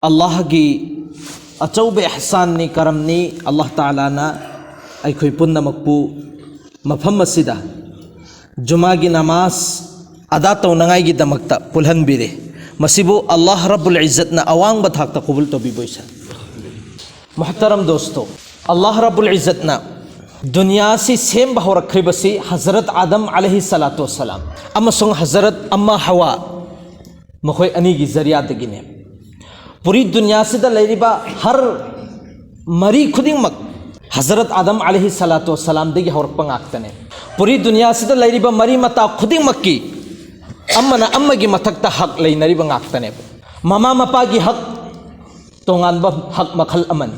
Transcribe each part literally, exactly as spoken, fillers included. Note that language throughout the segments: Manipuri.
ꯑꯜꯂꯥꯍꯒꯤ ꯑꯆꯧꯕ ꯏꯍꯁꯥꯟꯅꯤ, ꯀꯔꯝꯅꯤ꯫ ꯑꯜꯂꯥꯍ ꯇꯥꯂꯥꯅ ꯑꯩꯈꯣꯏ ꯄꯨꯝꯅꯃꯛꯄꯨ ꯃꯐꯝ ꯑꯁꯤꯗ ꯖꯨꯃꯥꯒꯤ ꯅꯃꯥꯖ ꯑꯗꯥ ꯇꯧꯅꯉꯥꯏꯒꯤꯗꯃꯛꯇ ꯄꯨꯜꯍꯟꯕꯤꯔꯦ꯫ ꯃꯁꯤꯕꯨ ꯑꯜꯂꯥꯍ ꯔꯕꯨꯜ ꯏꯖꯠꯅ ꯑꯋꯥꯡꯕ ꯊꯥꯛꯇ ꯀꯕꯨꯜ ꯇꯧꯕꯤꯕ ꯑꯣꯏꯁꯅꯨ꯫ ꯃꯨꯍꯇꯔꯝ ꯗꯣꯁꯇꯣ, ꯑꯜꯂꯥꯍ ꯔꯕꯨꯜ ꯏꯖꯠꯅ ꯗꯨꯅꯤꯌꯥꯁꯤ ꯁꯦꯝꯕ ꯍꯧꯔꯛꯈ꯭ꯔꯤꯕꯁꯤ ꯍꯖꯔꯠ ꯑꯥꯗꯝ ꯑꯂꯩꯍꯤ ꯁꯂꯥꯇꯨ ꯋꯁꯁꯂꯥꯝ ꯑꯃꯁꯨꯡ ꯍꯖꯔꯠ ꯑꯝꯃ ꯍꯋꯥ, ꯃꯈꯣꯏ ꯑꯅꯤꯒꯤ ꯖꯔꯤꯌꯥꯗꯒꯤꯅꯦ꯫ ꯄꯨꯔꯤ ꯗꯨꯅꯤꯌꯥꯁꯤꯗ ꯂꯩꯔꯤꯕ ꯍꯔ ꯃꯔꯤ ꯈꯨꯗꯤꯡꯃꯛ ꯍꯖꯔꯠ ꯑꯥꯗꯝ ꯑꯂꯩꯍꯤ ꯁꯂꯥꯇꯨ ꯋꯁꯁꯂꯥꯝꯗꯒꯤ ꯍꯧꯔꯛꯄ ꯉꯥꯛꯇꯅꯦ꯫ ꯄꯨꯔꯤ ꯗꯨꯅꯤꯌꯥꯁꯤꯗ ꯂꯩꯔꯤꯕ ꯃꯔꯤ ꯃꯇꯥ ꯈꯨꯗꯤꯡꯃꯛꯀꯤ ꯑꯃꯅ ꯑꯃꯒꯤ ꯃꯊꯛꯇ ꯍꯛ ꯂꯩꯅꯔꯤꯕ ꯉꯥꯛꯇꯅꯦꯕ꯫ ꯃꯃꯥ ꯃꯄꯥꯒꯤ ꯍꯛ ꯇꯣꯉꯥꯟꯕ ꯍꯛ ꯃꯈꯜ ꯑꯃꯅꯤ꯫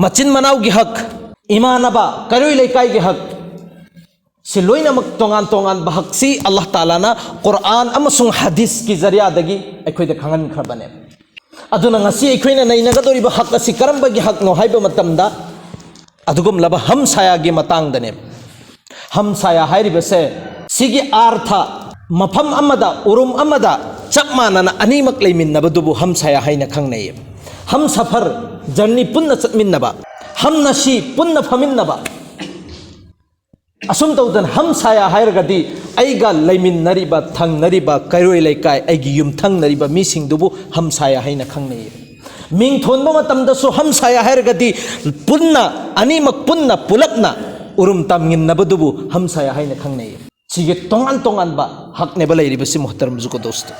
ꯃꯆꯤꯟ ꯃꯅꯥꯎꯒꯤ ꯍꯛ, ꯏꯃꯥꯟꯅꯕ, ꯀꯩꯔꯣꯏ ꯂꯩꯀꯥꯏꯒꯤ ꯍꯛ, ꯁꯤ ꯂꯣꯏꯅꯃꯛ ꯇꯣꯉꯥꯟ ꯇꯣꯉꯥꯟꯕ ꯍꯛꯁꯤ ꯑꯜꯂꯥꯍ ꯇꯥꯂꯥꯅ ꯀꯨꯔꯥꯟ ꯑꯃꯁꯨꯡ ꯍꯗꯤꯁꯀꯤ ꯖꯔꯤꯌꯥꯗꯒꯤ ꯑꯩꯈꯣꯏꯗ ꯈꯪꯍꯟꯈ꯭ꯔꯕꯅꯦ꯫ ꯑꯗꯨꯅ ꯉꯁꯤ ꯑꯩꯈꯣꯏꯅ ꯅꯩꯅꯒꯗꯧꯔꯤꯕ ꯍꯛ ꯑꯁꯤ ꯀꯔꯝꯕꯒꯤ ꯍꯛꯅꯣ ꯍꯥꯏꯕ ꯃꯇꯝꯗ, ꯑꯗꯨꯒꯨꯝꯂꯕ ꯍꯝꯁꯥꯌꯥꯒꯤ ꯃꯇꯥꯡꯗꯅꯦ꯫ ꯍꯝꯁꯥꯌꯥ ꯍꯥꯏꯔꯤꯕꯁꯦ, ꯁꯤꯒꯤ ꯑꯥꯔꯊ ꯃꯐꯝ ꯑꯃꯗ, ꯎꯔꯨꯝ ꯑꯃꯗ ꯆꯞ ꯃꯥꯟꯅꯅ ꯑꯅꯤꯃꯛ ꯂꯩꯃꯤꯟꯅꯕꯗꯨꯕꯨ ꯍꯝꯁꯥꯌꯥ ꯍꯥꯏꯅ ꯈꯪꯅꯩ꯫ ꯍꯝꯁꯐꯔ, ꯖꯔꯅꯤ ꯄꯨꯟꯅ ꯆꯠꯃꯤꯟꯅꯕ, ꯍꯝꯅꯁꯤ, ꯄꯨꯟꯅ ꯐꯝꯃꯤꯟꯅꯕ꯫ ꯑꯁꯨꯝ ꯇꯧꯗꯅ ꯍꯝꯁꯥꯌꯥ ꯍꯥꯏꯔꯒꯗꯤ ꯑꯩꯒ ꯂꯩꯃꯤꯟꯅꯔꯤꯕ, ꯊꯪꯅꯔꯤꯕ, ꯀꯩꯔꯣꯏ ꯂꯩꯀꯥꯏ, ꯑꯩꯒꯤ ꯌꯨꯝꯊꯪꯅꯔꯤꯕ ꯃꯤꯁꯤꯡꯗꯨꯕꯨ ꯍꯝꯁꯥꯌꯥ ꯍꯥꯏꯅ ꯈꯪꯅꯩ꯫ ꯃꯤꯡ ꯊꯣꯟꯕ ꯃꯇꯝꯗꯁꯨ ꯍꯝꯁꯥꯌꯥ ꯍꯥꯏꯔꯒꯗꯤ ꯄꯨꯟꯅ, ꯑꯅꯤꯃꯛ ꯄꯨꯟꯅ, ꯄꯨꯂꯞꯅ ꯎꯔꯨꯝ ꯇꯝꯃꯤꯟꯅꯕꯗꯨꯕꯨ ꯍꯝꯁꯥꯌꯥ ꯍꯥꯏꯅ ꯈꯪꯅꯩ꯫ ꯁꯤꯒꯤ ꯇꯣꯉꯥꯟ ꯇꯣꯉꯥꯟꯕ ꯍꯛꯅꯦꯕ ꯂꯩꯔꯤꯕꯁꯤ, ꯃꯨꯍꯇꯔꯝ ꯖꯨꯒꯣ ꯗꯣꯁꯇꯣ꯫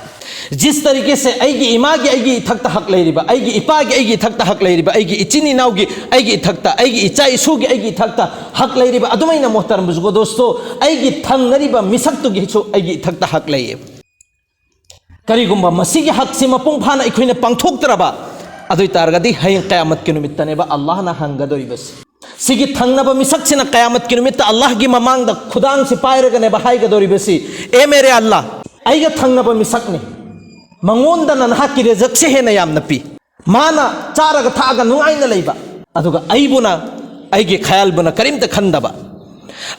ꯖꯤꯁ ꯇꯔꯤꯀꯦ ꯁꯦ ꯑꯩꯒꯤ ꯏꯃꯥꯒꯤ ꯑꯩꯒꯤ ꯏꯊꯛꯇ ꯍꯛ ꯂꯩꯔꯤꯕ, ꯑꯩꯒꯤ ꯏꯄꯥꯒꯤ ꯑꯩꯒꯤ ꯏꯊꯛꯇ ꯍꯛ ꯂꯩꯔꯤꯕ, ꯑꯩꯒꯤ ꯏꯆꯤꯟ ꯏꯅꯥꯎꯒꯤ ꯑꯩꯒꯤ ꯏꯊꯛꯇ, ꯑꯩꯒꯤ ꯏꯆꯥ ꯏꯁꯨꯒꯤ ꯑꯩꯒꯤ ꯏꯊꯛꯇ ꯍꯛ ꯂꯩꯔꯤꯕ, ꯑꯗꯨꯃꯥꯏꯅ, ꯃꯨꯍꯇꯔꯝ ꯖꯨꯒꯣ ꯗꯣꯁꯇꯣ, ꯑꯩꯒꯤ ꯊꯪꯅꯔꯤꯕ ꯃꯤꯁꯛꯇꯨꯒꯤꯁꯨ ꯑꯩꯒꯤ ꯏꯊꯛꯇ ꯍꯛ ꯂꯩꯌꯦꯕ꯫ ꯀꯔꯤꯒꯨꯝꯕ ꯃꯁꯤꯒꯤ ꯍꯛꯁꯤ ꯃꯄꯨꯡ ꯐꯥꯅ ꯑꯩꯈꯣꯏꯅ ꯄꯥꯡꯊꯣꯛꯇ꯭ꯔꯕ, ꯑꯗꯨ ꯑꯣꯏ ꯇꯥꯔꯒꯗꯤ ꯍꯌꯦꯡ ꯀꯌꯥꯃꯠꯀꯤ ꯅꯨꯃꯤꯠꯇꯅꯦꯕ ꯑꯜꯂꯥꯍꯅ ꯍꯪꯒꯗꯧꯔꯤꯕꯁꯤ꯫ ꯁꯤꯒꯤ ꯊꯪꯅꯕ ꯃꯤꯁꯛꯁꯤꯅ ꯀꯌꯥꯃꯠꯀꯤ ꯅꯨꯃꯤꯠꯇ ꯑꯜꯂꯥꯍꯒꯤ ꯃꯃꯥꯡꯗ ꯈꯨꯗꯥꯡꯁꯤ ꯄꯥꯏꯔꯒꯅꯦꯕ ꯍꯥꯏꯒꯗꯧꯔꯤꯕꯁꯤ, "ꯑꯦ ꯃꯦꯔꯦ ꯑꯜꯂꯥꯍ, ꯑꯩꯒ ꯊꯪꯅꯕ ꯃꯤꯁꯛꯅꯤ, ꯃꯉꯣꯟꯗꯅ ꯅꯍꯥꯛꯀꯤ ꯔꯤꯖꯛꯁꯦ ꯍꯦꯟꯅ ꯌꯥꯝꯅ ꯄꯤ, ꯃꯥꯅ ꯆꯥꯔꯒ ꯊꯛꯑꯒ ꯅꯨꯡꯉꯥꯏꯅ ꯂꯩꯕ, ꯑꯗꯨꯒ ꯑꯩꯕꯨꯅ, ꯑꯩꯒꯤ ꯈꯌꯥꯜꯕꯨꯅ ꯀꯔꯤꯝꯇ ꯈꯟꯗꯕ,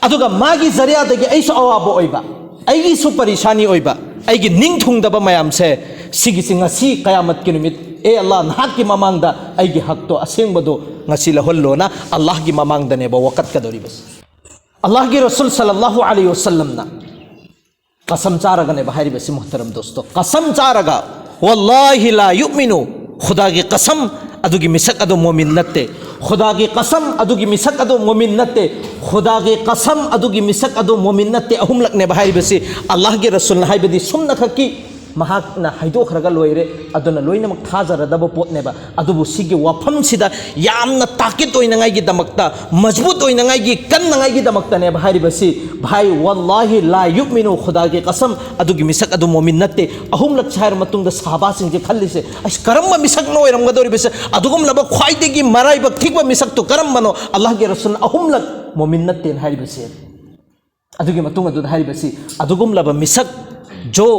ꯑꯗꯨꯒ ꯃꯥꯒꯤ ꯖꯔꯤꯌꯥꯗꯒꯤ ꯑꯩꯁꯨ ꯑꯋꯥꯕ ꯑꯣꯏꯕ, ꯑꯩꯒꯤꯁꯨ ꯄꯔꯤꯁꯥꯅꯤ ꯑꯣꯏꯕ, ꯑꯩꯒꯤ ꯅꯤꯡ ꯊꯨꯡꯗꯕ ꯃꯌꯥꯝꯁꯦ, ꯁꯤꯒꯤꯁꯤ ꯉꯁꯤ ꯀꯌꯥꯃꯠꯀꯤ ꯅꯨꯃꯤꯠ ꯑꯦ ꯑꯜꯂꯥ, ꯅꯍꯥꯛꯀꯤ ꯃꯃꯥꯡꯗ ꯑꯩꯒꯤ ꯍꯛꯇꯣ ꯑꯁꯦꯡꯕꯗꯣ ꯉꯁꯤ ꯂꯧꯍꯜꯂꯣꯅ ꯑꯜꯂꯥꯍꯒꯤ ꯃꯃꯥꯡꯗꯅꯦꯕ ꯋꯥꯀꯠꯀꯗꯧꯔꯤꯕꯁꯦ꯫ ꯑꯜꯂꯥꯍꯒꯤ ꯔꯁꯨꯜ ꯁꯜꯂꯜꯂꯥꯍꯨ ꯑꯂꯩꯍꯤ ꯋꯁꯜꯂꯝꯅ ꯀꯁꯝ ꯆꯥꯔꯒꯅꯦꯕ ꯍꯥꯏꯔꯤꯕꯁꯤ, ꯃꯨꯍꯇꯔꯝ ꯗꯣꯁꯇꯣ, ꯀꯁꯝ ꯆꯥꯔꯒ, "ꯋꯥꯜꯂꯥꯍꯤ ꯂꯥ ꯌꯨꯃꯤꯅꯨ, ꯈꯨꯗꯥꯒꯤ ꯀꯁꯝ, ꯑꯗꯨꯒꯤ ꯃꯤꯁꯛ ꯑꯗꯨ ꯃꯣꯃꯤꯟ ꯅꯠꯇꯦ꯫ ꯈꯨꯗꯥꯒꯤ ꯀꯁꯝ, ꯑꯗꯨꯒꯤ ꯃꯤꯁꯛ ꯑꯗꯨ ꯃꯣꯃꯤꯟ ꯅꯠꯇꯦ꯫ ꯈꯨꯗꯥꯒꯤ ꯀꯁꯝ, ꯑꯗꯨꯒꯤ ꯃꯤꯁꯛ ꯑꯗꯨ ꯃꯣꯃꯤꯟ ꯅꯠꯇꯦ"꯫ ꯑꯍꯨꯝꯂꯛꯅꯦꯕ ꯍꯥꯏꯔꯤꯕꯁꯤ꯫ ꯑꯜꯂꯥꯍꯒꯤ ꯔꯁꯨꯜꯅ ꯍꯥꯏꯕꯗꯤ ꯁꯨꯝꯅꯈꯛꯀꯤ ꯃꯍꯥꯛꯅ ꯍꯥꯏꯗꯣꯛꯈ꯭ꯔꯒ ꯂꯣꯏꯔꯦ, ꯑꯗꯨꯅ ꯂꯣꯏꯅꯃꯛ ꯊꯥꯖꯔꯗꯕ ꯄꯣꯠꯅꯦꯕ꯫ ꯑꯗꯨꯕꯨ ꯁꯤꯒꯤ ꯋꯥꯐꯝꯁꯤꯗ ꯌꯥꯝꯅ ꯇꯥꯀꯤꯠ ꯑꯣꯏꯅꯉꯥꯏꯒꯤꯗꯃꯛꯇ, ꯃꯖꯕꯨꯠ ꯑꯣꯏꯅꯉꯥꯏꯒꯤ, ꯀꯟꯅꯉꯥꯏꯒꯤꯗꯃꯛꯇꯅꯦꯕ ꯍꯥꯏꯔꯤꯕꯁꯤ꯫ ꯚꯥꯏ, "ꯋꯥꯜꯂꯥꯍꯤ ꯂꯥ ꯌꯨꯃꯤꯅꯨ, ꯈꯨꯗꯥꯒꯤ ꯀꯁꯝ, ꯑꯗꯨꯒꯤ ꯃꯤꯁꯛ ꯑꯗꯨ ꯃꯣꯃꯤꯟ ꯅꯠꯇꯦ"꯫ ꯑꯍꯨꯝꯂꯛꯁꯦ ꯍꯥꯏꯔ ꯃꯇꯨꯡꯗ ꯁꯍꯥꯕꯥꯁꯤꯡꯁꯦ ꯈꯜꯂꯤꯁꯦ, "ꯑꯁ, ꯀꯔꯝꯕ ꯃꯤꯁꯛꯅꯣ ꯑꯣꯏꯔꯝꯒꯗꯧꯔꯤꯕꯁꯦ? ꯑꯗꯨꯒꯨꯝꯂꯕ ꯈ꯭ꯋꯥꯏꯗꯒꯤ ꯃꯔꯥꯏꯕꯛ ꯊꯤꯕ ꯃꯤꯁꯛꯇꯨ ꯀꯔꯝꯕꯅꯣ?" ꯑꯜꯂꯥꯍꯒꯤ ꯔꯁꯨꯜꯅ ꯑꯍꯨꯝꯂꯛ "ꯃꯣꯃꯤꯟ ꯅꯠꯇꯦꯅ" ꯍꯥꯏꯔꯤꯕꯁꯦ꯫ ꯑꯗꯨꯒꯤ ꯃꯇꯨꯡ ꯑꯗꯨꯗ ꯍꯥꯏꯔꯤꯕꯁꯤ, "ꯑꯗꯨꯒꯨꯝꯂꯕ ꯃꯤꯁꯛ ꯖꯣ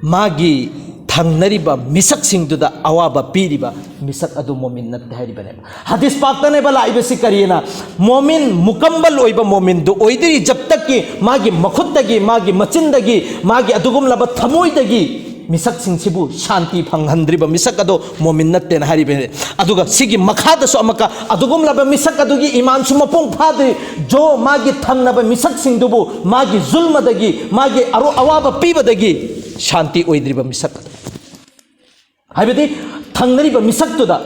ꯃꯥꯒꯤ ꯊꯪꯅꯔꯤꯕ ꯃꯤꯁꯛꯁꯤꯡꯗꯨꯗ ꯑꯋꯥꯕ ꯄꯤꯔꯤꯕ ꯃꯤꯁꯛ ꯑꯗꯨ ꯃꯣꯃꯤꯟ ꯅꯠꯇꯦ" ꯍꯥꯏꯔꯤꯕꯅꯦꯕ꯫ ꯍꯗꯤꯁ ꯄꯥꯛꯇꯅꯦꯕ ꯂꯥꯛꯏꯕꯁꯤ꯫ ꯀꯔꯤꯅ? ꯃꯣꯃꯤꯟ ꯃꯨꯀꯝꯕꯜ ꯑꯣꯏꯕ ꯃꯣꯃꯤꯟꯗꯨ ꯑꯣꯏꯗ꯭ꯔꯤ ꯖꯕ ꯇꯛꯀꯤ ꯃꯥꯒꯤ ꯃꯈꯨꯠꯇꯒꯤ, ꯃꯥꯒꯤ ꯃꯆꯤꯟꯗꯒꯤ, ꯃꯥꯒꯤ ꯑꯗꯨꯒꯨꯝꯂꯕ ꯊꯃꯣꯏꯗꯒꯤ ꯃꯤꯁꯛꯁꯤꯡꯁꯤꯕꯨ ꯁꯥꯟꯇꯤ ꯐꯪꯍꯟꯗ꯭ꯔꯤꯕ ꯃꯤꯁꯛ ꯑꯗꯣ ꯃꯣꯃꯤꯟ ꯅꯠꯇꯦꯅ ꯍꯥꯏꯔꯤꯕꯅꯤ꯫ ꯑꯗꯨꯒ ꯁꯤꯒꯤ ꯃꯈꯥꯗꯁꯨ ꯑꯃꯨꯛꯀ ꯑꯗꯨꯒꯨꯝꯂꯕ ꯃꯤꯁꯛ ꯑꯗꯨꯒꯤ ꯏꯃꯥꯟꯁꯨ ꯃꯄꯨꯡ ꯐꯥꯗ꯭ꯔꯤ, ꯖꯣ ꯃꯥꯒꯤ ꯊꯪꯅꯕ ꯃꯤꯁꯛꯁꯤꯡꯗꯨꯕꯨ ꯃꯥꯒꯤ ꯖꯨꯜꯃꯗꯒꯤ, ꯃꯥꯒꯤ ꯑꯔꯨ-, ꯑꯋꯥꯕ ꯄꯤꯕꯗꯒꯤ ꯁꯥꯟꯇꯤ ꯑꯣꯏꯗ꯭ꯔꯤꯕ ꯃꯤꯁꯛ ꯑꯗꯨ, ꯍꯥꯏꯕꯗꯤ ꯊꯪꯅꯔꯤꯕ ꯃꯤꯁꯛꯇꯨꯗ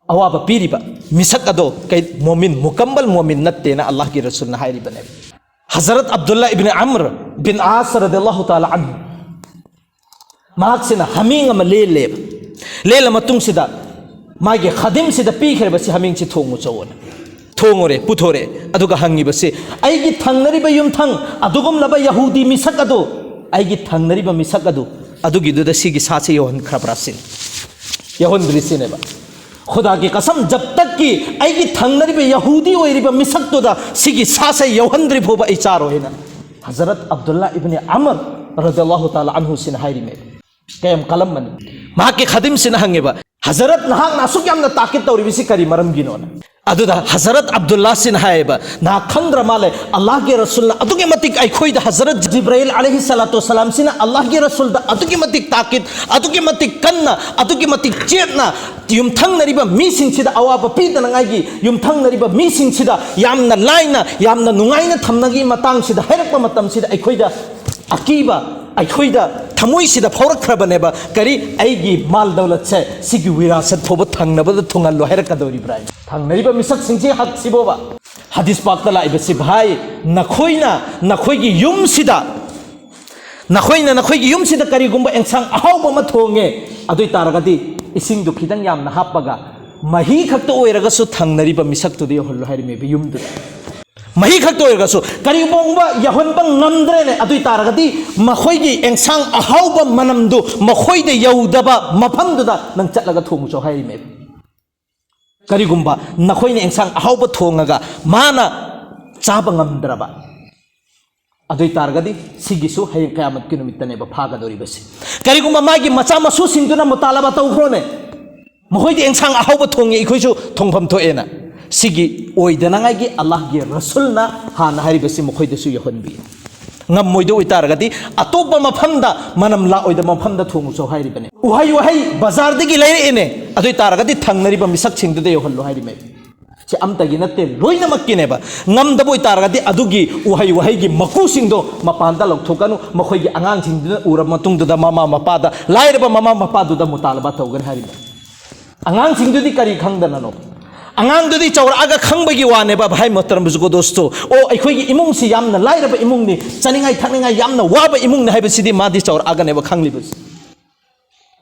ꯑꯋꯥꯕ ꯄꯤꯔꯤꯕ ꯃꯤꯁꯛ ꯑꯗꯣ ꯀꯩ, ꯃꯣꯃꯤꯟ, ꯃꯨꯀꯝꯕꯜ ꯃꯣꯃꯤꯟ ꯅꯠꯇꯦꯅ ꯑꯜꯂꯥꯍꯒꯤ ꯔꯁꯨꯜꯅ ꯍꯥꯏꯔꯤꯕꯅꯦꯕ꯫ ꯍꯖꯔꯠ ꯑꯕꯗꯨꯜꯂꯥ ꯏꯕꯅꯤ ꯑꯝꯔ ꯕꯤꯟ ꯑꯥꯁ ꯔꯗꯤꯌꯜꯂꯥꯍꯨ ꯇꯥꯂꯥ ꯑꯟꯍꯨ, ꯃꯍꯥꯛꯁꯤꯅ ꯍꯥꯃꯦꯡ ꯑꯃ ꯂꯦꯜꯂꯦꯕ꯫ ꯂꯦꯜꯂ ꯃꯇꯨꯡꯁꯤꯗ ꯃꯥꯒꯤ ꯈꯥꯗꯤꯝꯁꯤꯗ ꯄꯤꯈ꯭ꯔꯦꯕ, "ꯁꯤ ꯍꯥꯃꯦꯡꯁꯤ ꯊꯣꯡꯉꯨ ꯆꯧꯑꯣꯅ"꯫ ꯊꯣꯡꯉꯨꯔꯦ, ꯄꯨꯊꯣꯔꯛꯑꯦ꯫ ꯑꯗꯨꯒ ꯍꯪꯉꯤꯕꯁꯤ, "ꯑꯩꯒꯤ ꯊꯪꯅꯔꯤꯕ ꯌꯨꯝꯊꯪ ꯑꯗꯨꯒꯨꯝꯂꯕ ꯌꯍꯨꯗꯤ ꯃꯤꯁꯛ ꯑꯗꯨ, ꯑꯩꯒꯤ ꯊꯪꯅꯔꯤꯕ ꯃꯤꯁꯛ ꯑꯗꯨ, ꯑꯗꯨꯒꯤꯗꯨꯗ ꯁꯤꯒꯤ ꯁꯥꯁꯦ ꯌꯧꯍꯟꯈ꯭ꯔꯕ꯭ꯔꯥ?" ꯁꯤꯅꯤ꯫ ꯌꯧꯍꯟꯗ꯭ꯔꯤ ꯁꯤꯅꯦꯕ꯫ "ꯈꯨꯗꯥꯒꯤ ꯀꯁꯝ, ꯖꯕ ꯇꯛꯀꯤ ꯑꯩꯒꯤ ꯊꯪꯅꯔꯤꯕ ꯌꯍꯨꯗꯤ ꯑꯣꯏꯔꯤꯕ ꯃꯤꯁꯛꯇꯨꯗ ꯁꯤꯒꯤ ꯁꯥꯁꯦ ꯌꯧꯍꯟꯗ꯭ꯔꯤ ꯐꯥꯎꯕ ꯑꯩ ꯆꯥꯔꯣꯏ" ꯍꯥꯏꯅ ꯍꯖꯔꯠ ꯑꯕꯗꯨꯜꯂꯥ ꯏꯕꯅꯤ ꯑꯃꯔ ꯔꯗꯤꯌꯜꯂꯥꯍꯨ ꯇꯥꯂꯥ ꯑꯟꯍꯨ ꯁꯤꯅ ꯍꯥꯏꯔꯤꯃꯦ꯫ ꯀꯌꯥꯝ ꯀꯜꯂꯝꯃꯅꯤ? ꯃꯍꯥꯛꯀꯤ ꯈꯥꯗꯤꯝꯁꯤꯅ ꯍꯪꯉꯦꯕ, "ꯍꯖꯔꯠ, ꯅꯍꯥꯛꯅ ꯑꯁꯨꯛ ꯌꯥꯝꯅ ꯇꯥꯀꯤꯠ ꯇꯧꯔꯤꯕꯁꯤ ꯀꯔꯤ ꯃꯔꯝꯒꯤꯅꯣꯅ?" ꯑꯗꯨꯗ ꯍꯖꯔꯠ ꯑꯕꯗꯨꯜꯂꯥꯁꯤꯅ ꯍꯥꯏꯌꯦꯕ, ꯅꯍꯥꯛ ꯈꯪꯗ꯭ꯔ ꯃꯥꯜꯂꯦ, ꯑꯜꯂꯥꯍꯒꯤ ꯔꯁꯨꯜꯅ ꯑꯗꯨꯛꯀꯤ ꯃꯇꯤꯛ, ꯑꯩꯈꯣꯏꯗ ꯍꯖꯔꯠ ꯖꯤꯕ꯭ꯔꯥꯏꯜ ꯑꯂꯩꯍꯤ ꯁꯂꯥꯇꯨ ꯋꯁꯂꯥꯝꯁꯤꯅ ꯑꯜꯂꯥꯍꯒꯤ ꯔꯁꯨꯜꯗ ꯑꯗꯨꯛꯀꯤ ꯃꯇꯤꯛ ꯇꯥꯀꯤꯠ, ꯑꯗꯨꯛꯀꯤ ꯃꯇꯤꯛ ꯀꯟꯅ, ꯑꯗꯨꯛꯀꯤ ꯃꯇꯤꯛ ꯆꯦꯠꯅ, ꯌꯨꯝꯊꯪꯅꯔꯤꯕ ꯃꯤꯁꯤꯡꯁꯤꯗ ꯑꯋꯥꯕ ꯄꯤꯗꯅꯉꯥꯏꯒꯤ, ꯌꯨꯝꯊꯪꯅꯔꯤꯕ ꯃꯤꯁꯤꯡꯁꯤꯗ ꯌꯥꯝꯅ ꯂꯥꯏꯅ, ꯌꯥꯝꯅ ꯅꯨꯡꯉꯥꯏꯅ ꯊꯝꯅꯉꯥꯏꯒꯤ ꯃꯇꯥꯡꯁꯤꯗ ꯍꯥꯏꯔꯛꯄ ꯃꯇꯝꯁꯤꯗ ꯑꯩꯈꯣꯏꯗ ꯑꯀꯤꯕ, ꯑꯩꯈꯣꯏꯗ ꯊꯃꯣꯏꯁꯤꯗ ꯐꯥꯎꯔꯛꯈ꯭ꯔꯕꯅꯦꯕ꯫ ꯀꯔꯤ? ꯑꯩꯒꯤ ꯃꯥꯜ ꯗꯧꯂꯠꯁꯦ ꯁꯤꯒꯤ ꯋꯤꯔꯥꯁꯠ ꯐꯥꯎꯕ ꯊꯪꯅꯕꯗ ꯊꯨꯡꯍꯜꯂꯣ ꯍꯥꯏꯔꯛꯀꯗꯧꯔꯤꯕ꯭ꯔꯥ? ꯊꯪꯅꯔꯤꯕ ꯃꯤꯁꯛꯁꯤꯡꯁꯤ ꯍꯛꯁꯤꯕꯣꯕ꯫ ꯍꯗꯤꯁ ꯄꯥꯛꯇ ꯂꯥꯛꯏꯕꯁꯤ, ꯚꯥꯏ, ꯅꯈꯣꯏꯅ ꯅꯈꯣꯏꯒꯤ ꯌꯨꯝꯁꯤꯗ, ꯅꯈꯣꯏꯅ ꯅꯈꯣꯏꯒꯤ ꯌꯨꯝꯁꯤꯗ ꯀꯔꯤꯒꯨꯝꯕ ꯑꯦꯟꯁꯥꯡ ꯑꯍꯥꯎꯕ ꯑꯃ ꯊꯣꯡꯉꯦ, ꯑꯗꯨ ꯑꯣꯏ ꯇꯥꯔꯒꯗꯤ ꯏꯁꯤꯡꯗꯨ ꯈꯤꯇꯪ ꯌꯥꯝꯅ ꯍꯥꯞꯄꯒ ꯃꯍꯤ ꯈꯛꯇ ꯑꯣꯏꯔꯒꯁꯨ ꯊꯪꯅꯔꯤꯕ ꯃꯤꯁꯛꯇꯨꯗ ꯌꯧꯍꯜꯂꯨ ꯍꯥꯏꯔꯝꯃꯦꯕ꯫ ꯌꯨꯝꯗꯨꯗ ꯃꯍꯤ ꯈꯛꯇ ꯑꯣꯏꯔꯒꯁꯨ, ꯀꯔꯤꯒꯨꯝꯕ ꯌꯧꯍꯟꯕ ꯉꯝꯗ꯭ꯔꯦꯅꯦ, ꯑꯗꯨ ꯑꯣꯏ ꯇꯥꯔꯒꯗꯤ ꯃꯈꯣꯏꯒꯤ ꯑꯦꯟꯁꯥꯡ ꯑꯍꯥꯎꯕ ꯃꯅꯝꯗꯨ ꯃꯈꯣꯏꯗ ꯌꯧꯗꯕ ꯃꯐꯝꯗꯨꯗ ꯅꯪ ꯆꯠꯂꯒ ꯊꯣꯡꯉꯨ ꯆꯣ ꯍꯥꯏꯔꯤꯃꯦꯕ꯫ ꯀꯔꯤꯒꯨꯝꯕ ꯅꯈꯣꯏꯅ ꯑꯦꯟꯁꯥꯡ ꯑꯍꯥꯎꯕ ꯊꯣꯡꯉꯒ ꯃꯥꯅ ꯆꯥꯕ ꯉꯝꯗ꯭ꯔꯕ, ꯑꯗꯨ ꯑꯣꯏ ꯇꯥꯔꯒꯗꯤ ꯁꯤꯒꯤꯁꯨ ꯍꯌꯦꯡ ꯀꯌꯥꯃꯠꯀꯤ ꯅꯨꯃꯤꯠꯇꯅꯦꯕ ꯐꯥꯒꯗꯧꯔꯤꯕꯁꯤ꯫ ꯀꯔꯤꯒꯨꯝꯕ ꯃꯥꯒꯤ ꯃꯆꯥ ꯃꯁꯨꯁꯤꯡꯗꯨꯅ ꯃꯨꯇꯥꯂꯕꯥ ꯇꯧꯈ꯭ꯔꯣꯅꯦ, ꯃꯈꯣꯏꯗꯤ ꯑꯦꯟꯁꯥꯡ ꯑꯍꯥꯎꯕ ꯊꯣꯡꯉꯤ, ꯑꯩꯈꯣꯏꯁꯨ ꯊꯣꯡꯐꯝ ꯊꯣꯛꯑꯦꯅ꯫ ꯁꯤꯒꯤ ꯑꯣꯏꯗꯅꯉꯥꯏꯒꯤ ꯑꯜꯂꯥꯍꯒꯤ ꯔꯁꯨꯜꯅ ꯍꯥꯟꯅ ꯍꯥꯏꯔꯤꯕꯁꯤ ꯃꯈꯣꯏꯗꯁꯨ ꯌꯧꯍꯟꯕꯤ꯫ ꯉꯝꯃꯣꯏꯗ ꯑꯣꯏꯇꯥꯔꯒꯗꯤ ꯑꯇꯣꯞꯄ ꯃꯐꯝꯗ, ꯃꯅꯝ ꯂꯥꯛꯑꯣꯏꯗꯕ ꯃꯐꯝꯗ ꯊꯣꯡꯉꯨ ꯆꯣ ꯍꯥꯏꯔꯤꯕꯅꯦ꯫ ꯎꯍꯩ ꯋꯥꯍꯩ ꯕꯖꯥꯔꯗꯒꯤ ꯂꯩꯔꯛꯑꯦꯅꯦ, ꯑꯗꯨ ꯑꯣꯏ ꯇꯥꯔꯒꯗꯤ ꯊꯪꯅꯔꯤꯕ ꯃꯤꯁꯛꯁꯤꯡꯗꯨꯗ ꯌꯧꯍꯜꯂꯣ ꯍꯥꯏꯔꯤꯃꯦ꯫ ꯁꯤ ꯑꯝꯇꯒꯤ ꯅꯠꯇꯦ, ꯂꯣꯏꯅꯃꯛꯀꯤꯅꯦꯕ꯫ ꯉꯝꯗꯕ ꯑꯣꯏꯇꯥꯔꯒꯗꯤ ꯑꯗꯨꯒꯤ ꯎꯍꯩ ꯋꯥꯍꯩꯒꯤ ꯃꯀꯨꯁꯤꯡꯗꯣ ꯃꯄꯥꯟꯗ ꯂꯧꯊꯣꯛꯀꯅꯨ꯫ ꯃꯈꯣꯏꯒꯤ ꯑꯉꯥꯡꯁꯤꯡꯗꯨꯅ ꯎꯔꯕ ꯃꯇꯨꯡꯗꯨꯗ ꯃꯃꯥ ꯃꯄꯥꯗ, ꯂꯥꯏꯔꯕ ꯃꯃꯥ ꯃꯄꯥꯗꯨꯗ ꯃꯨꯇꯥꯂꯕꯥ ꯇꯧꯒꯅꯤ ꯍꯥꯏꯔꯤꯕ꯫ ꯑꯉꯥꯡꯁꯤꯡꯗꯨꯗꯤ ꯀꯔꯤ ꯈꯪꯗꯅꯅꯣ? ꯑꯉꯥꯡꯗꯨꯗꯤ ꯆꯥꯎꯔꯛꯑꯒ ꯈꯪꯕꯒꯤ ꯋꯥꯅꯦꯕ, ꯚꯥꯏ ꯃꯣꯍꯇꯔꯝ ꯕꯨꯖꯨꯒꯣ ꯗꯣꯁꯇꯣ꯫ ꯑꯣ, ꯑꯩꯈꯣꯏꯒꯤ ꯏꯃꯨꯡꯁꯤ ꯌꯥꯝꯅ ꯂꯥꯏꯔꯕ ꯏꯃꯨꯡꯅꯤ, ꯆꯥꯅꯤꯡꯉꯥꯏ ꯊꯛꯅꯤꯡꯉꯥꯏ ꯌꯥꯝꯅ ꯋꯥꯕ ꯏꯃꯨꯡꯅꯤ ꯍꯥꯏꯕꯁꯤꯗꯤ ꯃꯥꯗꯤ ꯆꯥꯎꯔꯛꯑꯒꯅꯦꯕ ꯈꯪꯂꯤꯕꯁꯤ꯫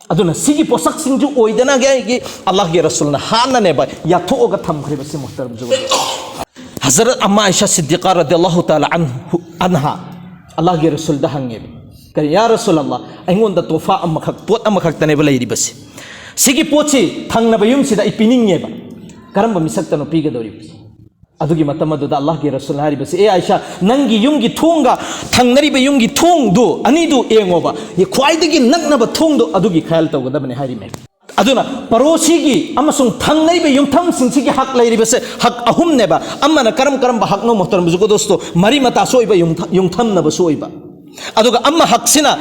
ꯑꯗꯨꯅ ꯁꯤꯒꯤ ꯄꯣꯠꯁꯛꯁꯤꯡꯁꯨ ꯑꯣꯏꯗꯅꯉꯥꯏꯒꯤ ꯑꯜꯂꯥꯍꯒꯤ ꯔꯁꯨꯜꯅ ꯍꯥꯟꯅꯅꯦꯕ ꯌꯥꯊꯣꯛꯑꯒ ꯊꯝꯈ꯭ꯔꯤꯕꯁꯤ, ꯃꯣꯍꯇꯔꯝ ꯕꯨꯖꯨꯒꯣ ꯗꯣꯁꯇꯣ꯫ ꯍꯖꯔꯠ ꯑꯝꯃꯥ ꯑꯥꯏꯁꯥ ꯁꯤꯗꯤꯀꯥ ꯔꯗꯤꯌꯜꯂꯥꯍꯨ ꯇꯥꯂꯥ ꯑꯟꯍꯨ, ꯑꯟꯍꯥ, ꯑꯜꯂꯥꯍꯒꯤ ꯔꯁꯨꯜꯗ ꯍꯪꯉꯦꯕ, ꯀꯔꯤ, ꯌꯥ ꯔꯁꯨꯜ ꯑꯜꯂꯥꯍ, ꯑꯩꯉꯣꯟꯗ ꯇꯣꯐꯥ ꯑꯃꯈꯛ, ꯄꯣꯠ ꯑꯃꯈꯛꯇꯅꯦꯕ ꯂꯩꯔꯤꯕꯁꯤ, ꯁꯤꯒꯤ ꯄꯣꯠꯁꯤ ꯊꯪꯅꯕ ꯌꯨꯝꯁꯤꯗ ꯑꯩ ꯄꯤꯅꯤꯡꯉꯦꯕ, ꯀꯔꯝꯕ ꯃꯤꯁꯛꯇꯅꯣ ꯄꯤꯒꯗꯧꯔꯤꯕꯁꯤ? ꯑꯗꯨꯒꯤ ꯃꯇꯝ ꯑꯗꯨꯗ ꯑꯜꯂꯥꯍꯒꯤ ꯔꯁꯨꯜ ꯍꯥꯏꯔꯤꯕꯁꯤ, ꯑꯦ ꯑꯥꯏꯁꯥ, ꯅꯪꯒꯤ ꯌꯨꯝꯒꯤ ꯊꯣꯡꯒ ꯊꯪꯅꯔꯤꯕ ꯌꯨꯝꯒꯤ ꯊꯣꯡꯗꯨ ꯑꯅꯤꯗꯨ ꯌꯦꯡꯉꯣꯕ, ꯈ꯭ꯋꯥꯏꯗꯒꯤ ꯅꯛꯅꯕ ꯊꯣꯡꯗꯣ ꯑꯗꯨꯒꯤ ꯈꯌꯥꯜ ꯇꯧꯒꯗꯕꯅꯤ ꯍꯥꯏꯔꯤꯃꯦ꯫ ꯑꯗꯨꯅ ꯄꯔꯣꯁꯤꯒꯤ ꯑꯃꯁꯨꯡ ꯊꯪꯅꯔꯤꯕ ꯌꯨꯝꯊꯪꯁꯤꯡꯁꯤꯒꯤ ꯍꯛ ꯂꯩꯔꯤꯕꯁꯦ ꯍꯛ ꯑꯍꯨꯝꯅꯦꯕ꯫ ꯑꯃꯅ ꯀꯔꯝ ꯀꯔꯝꯕ ꯍꯛꯅꯣ, ꯃꯣꯍꯇꯔꯝ ꯕꯨꯖꯨꯔꯒ ꯗꯣꯁꯇꯣ? ꯃꯔꯤ ꯃꯇꯥꯁꯨ ꯑꯣꯏꯕ, ꯌꯨꯝꯊ-, ꯌꯨꯝꯊꯪꯅꯕꯁꯨ ꯑꯣꯏꯕ, ꯑꯗꯨꯒ ꯑꯃ ꯍꯛꯁꯤꯅ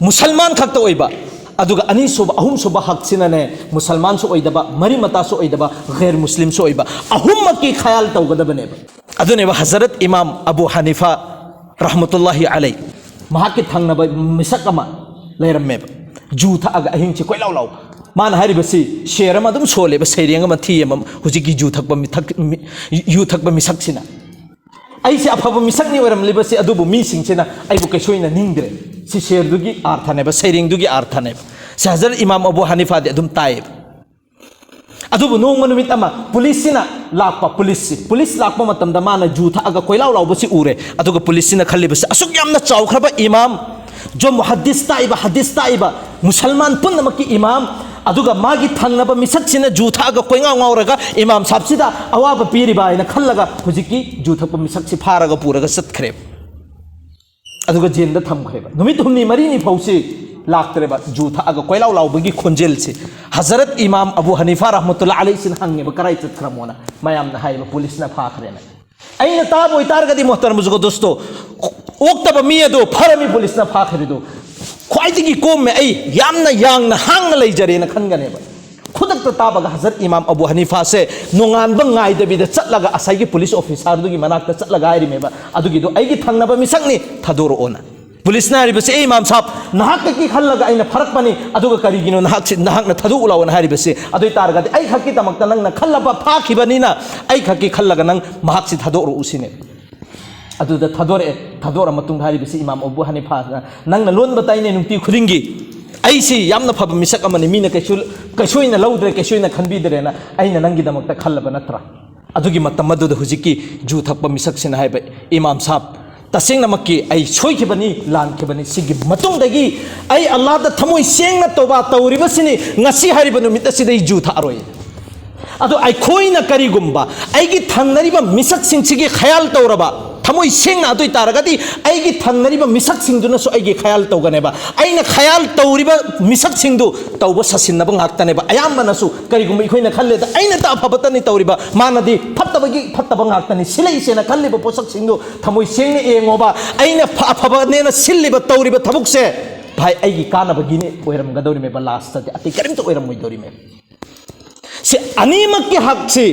ꯃꯨꯁꯜꯃꯥꯟ ꯈꯛꯇ ꯑꯣꯏꯕ, ꯑꯗꯨꯒ ꯑꯅꯤꯁꯨꯕ, ꯑꯍꯨꯝꯁꯨꯕ ꯍꯛꯁꯤꯅꯅꯦ, ꯃꯨꯁꯜꯃꯥꯟꯁꯨ ꯑꯣꯏꯗꯕ, ꯃꯔꯤ ꯃꯇꯥꯁꯨ ꯑꯣꯏꯗꯕ, ꯒꯩꯔ ꯃꯨꯁꯂꯤꯝꯁꯨ ꯑꯣꯏꯕ꯫ ꯑꯍꯨꯝꯃꯛꯀꯤ ꯈꯌꯥꯜ ꯇꯧꯒꯗꯕꯅꯦꯕ꯫ ꯑꯗꯨꯅꯦꯕ ꯍꯖꯔꯠ ꯏꯃꯥꯝ ꯑꯕꯨ ꯍꯅꯤꯐꯥ ꯔꯍꯃꯇꯨꯜꯂꯥꯍꯤ ꯑꯂꯩ, ꯃꯍꯥꯛꯀꯤ ꯊꯪꯅꯕ ꯃꯤꯁꯛ ꯑꯃ ꯂꯩꯔꯝꯃꯦꯕ, ꯖꯨ ꯊꯛꯑꯒ ꯑꯍꯤꯡꯁꯤ ꯀꯣꯏꯂꯥꯎ ꯂꯥꯎꯕ꯫ ꯃꯥꯅ ꯍꯥꯏꯔꯤꯕꯁꯤ ꯁꯦꯔ ꯑꯃ ꯑꯗꯨꯝ ꯁꯣꯜꯂꯦꯕ, ꯁꯩꯔꯦꯡ ꯑꯃ ꯊꯤ ꯑꯃ, ꯍꯧꯖꯤꯛꯀꯤ ꯖꯨ ꯊꯛꯄ ꯃꯤꯊꯛ-, ꯃꯤ-, ꯌꯨ ꯊꯛꯄ ꯃꯤꯁꯛꯁꯤꯅ꯫ ꯑꯩꯁꯦ ꯑꯐꯕ ꯃꯤꯁꯛꯅꯤ ꯑꯣꯏꯔꯝꯂꯤꯕꯁꯦ, ꯑꯗꯨꯕꯨ ꯃꯤꯁꯤꯡꯁꯤꯅ ꯑꯩꯕꯨ ꯀꯩꯁꯨ ꯅꯤꯡꯗ꯭ꯔꯦ꯫ ꯁꯤ ꯁꯦꯔꯗꯨꯒꯤ ꯑꯥꯔꯊꯅꯦꯕ, ꯁꯩꯔꯦꯡꯗꯨꯒꯤ ꯑꯥꯔꯊꯅꯦꯕ꯫ ꯁꯤ ꯍꯖꯔꯠ ꯏꯃꯥꯝ ꯑꯕꯨ ꯍꯅꯤꯐꯥꯗꯤ ꯑꯗꯨꯝ ꯇꯥꯏꯌꯦꯕ꯫ ꯑꯗꯨꯕꯨ ꯅꯣꯡꯃ ꯅꯨꯃꯤꯠ ꯑꯃ ꯄꯨꯂꯤꯁꯁꯤꯅ ꯂꯥꯛꯄ, ꯄꯨꯂꯤꯁꯁꯤ, ꯄꯨꯂꯤꯁ ꯂꯥꯛꯄ ꯃꯇꯝꯗ ꯃꯥꯅ ꯖꯨ ꯊꯛꯑꯒ ꯀꯣꯏꯂꯥꯎ ꯂꯥꯎꯕꯁꯤ ꯎꯔꯦ꯫ ꯑꯗꯨꯒ ꯄꯨꯂꯤꯁꯁꯤꯅ ꯈꯜꯂꯤꯕꯁꯤ, ꯑꯁꯨꯛ ꯌꯥꯝꯅ ꯆꯥꯎꯈ꯭ꯔꯕ ꯏꯃꯥꯝ, ꯖꯣ ꯃꯨꯍꯗꯤꯁ ꯇꯥꯛꯏꯕ, ꯍꯗꯤꯁ ꯇꯥꯛꯏꯕ, ꯃꯨꯁꯜꯃꯥꯟ ꯄꯨꯝꯅꯃꯛꯀꯤ ꯏꯃꯥꯝ, ꯑꯗꯨꯒ ꯃꯥꯒꯤ ꯊꯪꯅꯕ ꯃꯤꯁꯛꯁꯤꯅ ꯖꯨ ꯊꯛꯑꯒ ꯀꯣꯏꯉꯥꯎ ꯉꯥꯎꯔꯒ ꯏꯃꯥꯝ ꯁꯥꯍꯕꯁꯤꯗ ꯑꯋꯥꯕ ꯄꯤꯔꯤꯕ ꯍꯥꯏꯅ ꯈꯜꯂꯒ ꯍꯧꯖꯤꯛꯀꯤ ꯖꯨ ꯊꯛꯄ ꯃꯤꯁꯛꯁꯤ ꯐꯥꯔꯒ ꯄꯨꯔꯒ ꯆꯠꯈ꯭ꯔꯦ꯫ ꯑꯗꯨꯒ ꯖꯦꯜꯗ ꯊꯝꯈ꯭ꯔꯦꯕ꯫ ꯅꯨꯃꯤꯠ ꯍꯨꯝꯅꯤ ꯃꯔꯤꯅꯤ ꯐꯥꯎꯁꯤ ꯂꯥꯛꯇ꯭ꯔꯦꯕ꯫ ꯖꯨ ꯊꯛꯑꯒ ꯀꯣꯏꯂꯥꯎ ꯂꯥꯎꯕꯒꯤ ꯈꯣꯟꯖꯦꯜꯁꯤ ꯍꯖꯔꯠ ꯏꯃꯥꯝ ꯑꯕꯨ ꯍꯅꯤꯐꯥ ꯔꯍꯃꯇꯨꯜꯂꯥ ꯑꯂꯩꯁꯤꯅ ꯍꯪꯉꯦꯕ, "ꯀꯔꯥꯏ ꯆꯠꯈ꯭ꯔꯃꯣꯅ?" ꯃꯌꯥꯝꯅ ꯍꯥꯏꯌꯦꯕ, "ꯄꯨꯂꯤꯁꯅ ꯐꯥꯈ꯭ꯔꯦꯅ"꯫ ꯑꯩꯅ ꯇꯥꯕ ꯑꯣꯏꯇꯥꯔꯒꯗꯤ, ꯃꯣꯍꯇꯔꯝ ꯕꯨꯖꯨꯔꯒ ꯗꯣꯁꯇꯣ, ꯑꯣꯛꯇꯕ ꯃꯤ ꯑꯗꯣ ꯐꯔꯝꯃꯤ ꯄꯨꯂꯤꯁꯅ ꯐꯥꯈ꯭ꯔꯤꯗꯣ, ꯈ꯭ꯋꯥꯏꯗꯒꯤ ꯀꯣꯝꯃꯦ, ꯑꯩ ꯌꯥꯝꯅ ꯌꯥꯡꯅ ꯍꯥꯡꯅ ꯂꯩꯖꯔꯦꯅ ꯈꯟꯒꯅꯦꯕ꯫ ꯈꯨꯗꯛꯇ ꯇꯥꯕꯒ ꯍꯖꯔꯠ ꯏꯃꯥꯝ ꯑꯕꯨ ꯍꯅꯤꯐꯥꯁꯦ ꯅꯣꯡꯉꯥꯟꯕ ꯉꯥꯏꯗꯕꯤꯗ ꯆꯠꯂꯒ ꯉꯁꯥꯏꯒꯤ ꯄꯨꯂꯤꯁ ꯑꯣꯐꯤꯁꯥꯔꯗꯨꯒꯤ ꯃꯅꯥꯛꯇ ꯆꯠꯂꯒ ꯍꯥꯏꯔꯤꯃꯦꯕ, "ꯑꯗꯨꯒꯤꯗꯣ ꯑꯩꯒꯤ ꯊꯪꯅꯕ ꯃꯤꯁꯛꯅꯤ, ꯊꯥꯗꯣꯔꯛꯑꯣꯅ"꯫ ꯄꯨꯂꯤꯁꯅ ꯍꯥꯏꯔꯤꯕꯁꯤ, "ꯑꯦ ꯏꯃꯥꯝ ꯁꯥꯍꯕ, ꯅꯍꯥꯛꯇꯒꯤ ꯈꯜꯂꯒ ꯑꯩꯅ ꯐꯔꯛꯄꯅꯤ, ꯑꯗꯨꯒ ꯀꯔꯤꯒꯤꯅꯣ ꯅꯍꯥꯛꯁꯤ, ꯅꯍꯥꯛꯅ ꯊꯥꯗꯣꯛꯎ ꯂꯥꯎꯅ ꯍꯥꯏꯔꯤꯕꯁꯤ? ꯑꯗꯨ ꯑꯣꯏ ꯇꯥꯔꯒꯗꯤ ꯑꯩ ꯈꯛꯀꯤꯗꯃꯛꯇ ꯅꯪꯅ ꯈꯜꯂꯕ ꯐꯥꯈꯤꯕꯅꯤꯅ ꯑꯩ ꯈꯛꯀꯤ ꯈꯜꯂꯒ ꯅꯪ ꯃꯍꯥꯛꯁꯤ ꯊꯥꯗꯣꯛꯔꯛꯎ" ꯁꯤꯅꯦ꯫ ꯑꯗꯨꯗ ꯊꯥꯗꯣꯔꯛꯑꯦ꯫ ꯊꯥꯗꯣꯔꯛꯑ ꯃꯇꯨꯡꯗ ꯍꯥꯏꯔꯤꯕꯁꯤ ꯏꯃꯥꯝ ꯑꯕꯨ ꯍꯅꯤꯐꯥꯅ, "ꯅꯪꯅ ꯂꯣꯟꯕ ꯇꯥꯏꯅꯦ ꯅꯨꯡꯇꯤ ꯈꯨꯗꯤꯡꯒꯤ꯫ ꯑꯩꯁꯤ ꯌꯥꯝꯅ ꯐꯕ ꯃꯤꯁꯛ ꯑꯃꯅꯤ, ꯃꯤꯅ ꯀꯩꯁꯨ, ꯀꯩꯁꯨ ꯑꯣꯏꯅ ꯂꯧꯗ꯭ꯔꯦ, ꯀꯩꯁꯨ ꯑꯣꯏꯅ ꯈꯟꯕꯤꯗ꯭ꯔꯦꯅ ꯑꯩꯅ ꯅꯪꯒꯤꯗꯃꯛꯇ ꯈꯜꯂꯕ ꯅꯠꯇ꯭ꯔꯥ?" ꯑꯗꯨꯒꯤ ꯃꯇꯝ ꯑꯗꯨꯗ ꯍꯧꯖꯤꯛꯀꯤ ꯖꯨ ꯊꯛꯄ ꯃꯤꯁꯛꯁꯤꯅ ꯍꯥꯏꯕ, "ꯏꯃꯥꯝ ꯁꯥꯍꯕ, ꯇꯁꯦꯡꯅꯃꯛꯀꯤ ꯑꯩ ꯁꯣꯏꯈꯤꯕꯅꯤ, ꯂꯥꯟꯈꯤꯕꯅꯤ꯫ ꯁꯤꯒꯤ ꯃꯇꯨꯡꯗꯒꯤ ꯑꯩ ꯑꯜꯂꯥꯗ ꯊꯃꯣꯏ ꯁꯦꯡꯅ ꯇꯧꯕꯥ ꯇꯧꯔꯤꯕꯁꯤꯅꯤ, ꯉꯁꯤ ꯍꯥꯏꯔꯤꯕ ꯅꯨꯃꯤꯠ ꯑꯁꯤꯗ ꯑꯩ ꯖꯨ ꯊꯛꯑꯔꯣꯏ꯫ ꯑꯗꯣ ꯑꯩꯈꯣꯏꯅ ꯀꯔꯤꯒꯨꯝꯕ ꯑꯩꯒꯤ ꯊꯪꯅꯔꯤꯕ ꯃꯤꯁꯛꯁꯤꯡꯁꯤꯒꯤ ꯈꯌꯥꯜ ꯇꯧꯔꯕ, ꯊꯃꯣꯏ ꯁꯦꯡꯅ ꯑꯗꯨ ꯑꯣꯏ ꯇꯥꯔꯒꯗꯤ ꯑꯩꯒꯤ ꯊꯪꯅꯔꯤꯕ ꯃꯤꯁꯛꯁꯤꯡꯗꯨꯅꯁꯨ ꯑꯩꯒꯤ ꯈꯌꯥꯜ ꯇꯧꯒꯅꯦꯕ꯫ ꯑꯩꯅ ꯈꯌꯥꯜ ꯇꯧꯔꯤꯕ ꯃꯤꯁꯛꯁꯤꯡꯗꯨ ꯇꯧꯕ ꯁꯥꯁꯤꯟꯅꯕ ꯉꯥꯛꯇꯅꯦꯕ꯫ ꯑꯌꯥꯝꯕꯅꯁꯨ ꯀꯔꯤꯒꯨꯝꯕ ꯑꯩꯈꯣꯏꯅ ꯈꯜꯂꯦꯗ, "ꯑꯩꯅꯇ ꯑꯐꯕꯇꯅꯤ ꯇꯧꯔꯤꯕ, ꯃꯥꯅꯗꯤ ꯐꯠꯇꯕꯒꯤ ꯐꯠꯇꯕ ꯉꯥꯛꯇꯅꯤ ꯁꯤꯜꯂꯛꯏꯁꯦꯅ" ꯈꯜꯂꯤꯕ ꯄꯣꯠꯁꯛꯁꯤꯡꯗꯨ ꯊꯃꯣꯏ ꯁꯦꯡꯅ ꯌꯦꯡꯉꯣꯕ꯫ ꯑꯩꯅ ꯐ-, ꯑꯐꯕꯅꯦꯅ ꯁꯤꯜꯂꯤꯕ ꯇꯧꯔꯤꯕ ꯊꯕꯛꯁꯦ, ꯚꯥꯏ, ꯑꯩꯒꯤ ꯀꯥꯟꯅꯕꯒꯤꯅꯤ ꯑꯣꯏꯔꯝꯒꯗꯧꯔꯤꯃꯦꯕ, ꯂꯥꯁꯇꯗꯤ ꯑꯇꯩ ꯀꯔꯤꯝꯇ ꯑꯣꯏꯔꯝꯃꯣꯏꯗꯧꯔꯤꯃꯦꯕ꯫ ꯁꯤ ꯑꯅꯤꯃꯛꯀꯤ ꯍꯛꯁꯤ,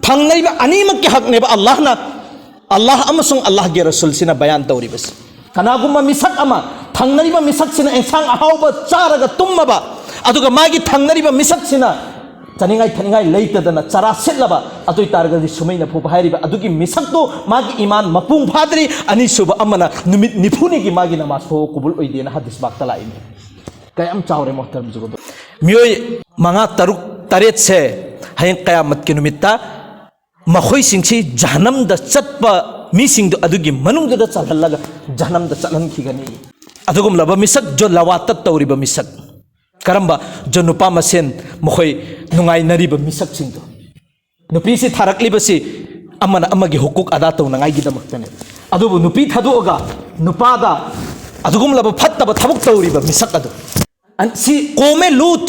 ꯊꯪꯅꯔꯤꯕ ꯑꯅꯤꯃꯛꯀꯤ ꯍꯛꯅꯦꯕ ꯑꯜꯂꯥꯍꯅ, ꯑꯜꯂꯥꯍ ꯑꯃꯁꯨꯡ ꯑꯜꯂꯥꯍꯒꯤ ꯔꯁꯨꯜꯁꯤꯅ ꯕꯌꯥꯟ ꯇꯧꯔꯤꯕꯁꯤ꯫ ꯀꯅꯥꯒꯨꯝꯕ ꯃꯤꯁꯛ ꯑꯃ, ꯊꯪꯅꯔꯤꯕ ꯃꯤꯁꯛꯁꯤꯅ ꯑꯦꯟꯁꯥꯡ ꯑꯍꯥꯎꯕ ꯆꯥꯔꯒ ꯇꯨꯝꯃꯕ, ꯑꯗꯨꯒ ꯃꯥꯒꯤ ꯊꯪꯅꯔꯤꯕ ꯃꯤꯁꯛꯁꯤꯅ ꯆꯥꯅꯤꯡꯉꯥꯏ ꯊꯛꯅꯤꯡꯉꯥꯏ ꯂꯩꯇꯗꯅ ꯆꯔꯥ ꯁꯤꯠꯂꯕ, ꯑꯗꯨ ꯑꯣꯏ ꯇꯥꯔꯒꯗꯤ ꯁꯨꯃꯩꯅ ꯐꯨꯕ ꯍꯥꯏꯔꯤꯕ ꯑꯗꯨꯒꯤ ꯃꯤꯁꯛꯇꯨ ꯃꯥꯒꯤ ꯏꯃꯥꯟ ꯃꯄꯨꯡ ꯐꯥꯗ꯭ꯔꯤ꯫ ꯑꯅꯤꯁꯨꯕ ꯑꯃꯅ ꯅꯨꯃꯤꯠ ꯅꯤꯐꯨꯅꯤꯒꯤ ꯃꯥꯒꯤ ꯅꯃꯥꯖ ꯐꯥꯎꯕ ꯀꯨꯕꯨꯜ ꯑꯣꯏꯗꯦꯅ ꯍꯗꯤꯁ ꯄꯥꯛꯇ ꯂꯥꯛꯏꯅꯤ꯫ ꯀꯌꯥꯝ ꯆꯥꯎꯔꯦ ꯃꯣꯍꯇꯔꯝ ꯖꯨꯒꯗꯣ꯫ ꯃꯤꯑꯣꯏ ꯃꯉꯥ, ꯇꯔꯨꯛ, ꯇꯔꯦꯠꯁꯦ ꯍꯌꯦꯡ ꯀꯌꯥꯃꯠꯀꯤ ꯅꯨꯃꯤꯠꯇ ꯃꯈꯣꯏꯁꯤꯡꯁꯤ ꯖꯍꯅꯝꯗ ꯆꯠꯄ ꯃꯤꯁꯤꯡꯗꯨ ꯑꯗꯨꯒꯤ ꯃꯅꯨꯡꯗꯨꯗ ꯆꯜꯍꯜꯂꯒ ꯖꯍꯅꯝꯗ ꯆꯠꯍꯟꯈꯤꯒꯅꯤ꯫ ꯑꯗꯨꯒꯨꯝꯂꯕ ꯃꯤꯁꯛ, ꯖꯣ ꯂꯋꯥꯇꯠ ꯇꯧꯔꯤꯕ ꯃꯤꯁꯛ꯫ ꯀꯔꯝꯕ? ꯖꯣ ꯅꯨꯄꯥ ꯃꯁꯦꯟ ꯃꯈꯣꯏ ꯅꯨꯡꯉꯥꯏꯅꯔꯤꯕ ꯃꯤꯁꯛꯁꯤꯡꯗꯣ꯫ ꯅꯨꯄꯤꯁꯤ ꯊꯥꯔꯛꯂꯤꯕꯁꯤ ꯑꯃꯅ ꯑꯃꯒꯤ ꯍꯨꯀꯨꯛ ꯑꯗꯥ ꯇꯧꯅꯉꯥꯏꯒꯤꯗꯃꯛꯇꯅꯦ꯫ ꯑꯗꯨꯕꯨ ꯅꯨꯄꯤ ꯊꯥꯗꯣꯛꯑꯒ ꯅꯨꯄꯥꯗ ꯑꯗꯨꯒꯨꯝꯂꯕ ꯐꯠꯇꯕ ꯊꯕꯛ ꯇꯧꯔꯤꯕ ꯃꯤꯁꯛ ꯑꯗꯨ꯫ ꯑꯟ-, ꯁꯤ ꯀꯣꯃꯦ ꯂꯨꯠ,